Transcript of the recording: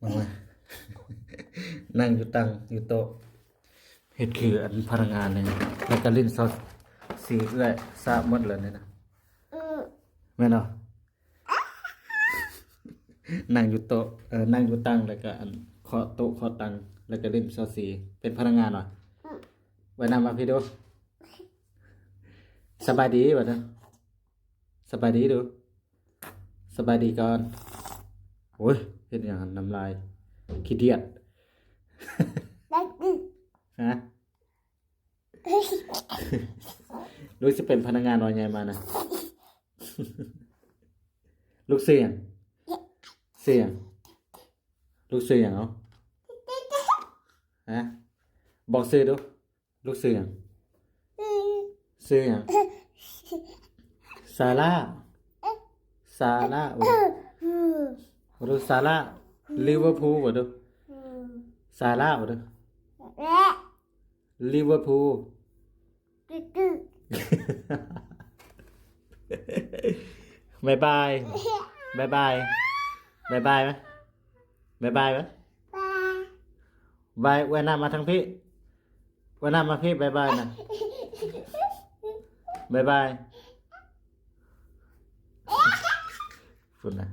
ມາ ມາ ນັ່ງຢູ່ຕັ່ງຢູ່ໂຕະ ເຮັດຄືອັນພະນັກງານນີ້ ແລ້ວກໍຫຼິ້ນຊາວສີ່ເອື້ອຍ ຊາບໝົດແລ້ວນີ້ນະ ອືມ ແມ່ນບໍ່? ນັ່ງຢູ່ໂຕະ ເອີ ນັ່ງຢູ່ຕັ່ງ ແລ້ວກໍອັນເຄາະໂຕະເຄາະຕັ່ງ ແລ້ວກໍຫຼິ້ນຊາວສີ່ ເປັນພະນັກງານຫວາ? ອືມ ວ່າຍນ້ຳມາພີ້ດູ ສະບາຍດີ ວ່າເດີ ສະບາຍດີດູ ສະບາຍດີກ່ອນ ໂອ້ຍ ເຮັດຫຍັງຫັ້ນ ນ້ຳລາຍ ຂີ້ດຽດ ຮະ? ລູກຊິເປັນພະນັກງານບໍ່ໃຫຍ່ມານະ? ລູກຊື່ຫຍັງ? ຊື່ຫຍັງ? ລູກຊື່ຫຍັງເອົາ? ຮະ? ບອກຊື່ດູ ລູກຊື່ຫຍັງ? ຊື່ຫຍັງ? ຊາລາ ຊາລາ ເວົ້າດູ ຊາລາ ລິເວີພູ ເວົ້າດູ ຊາລາ ເວົ້າດູ ລິເວີພູ ບາຍບາຍ ບາຍບາຍ ບາຍບາຍ ບາຍບາຍ ບາຍ ວ່າຍນ້ຳມາທາງພີ້ ວ່າຍນ້ຳມາພີ້ ບາຍບາຍນະ ບາຍບາຍ ພຸ້ນນະ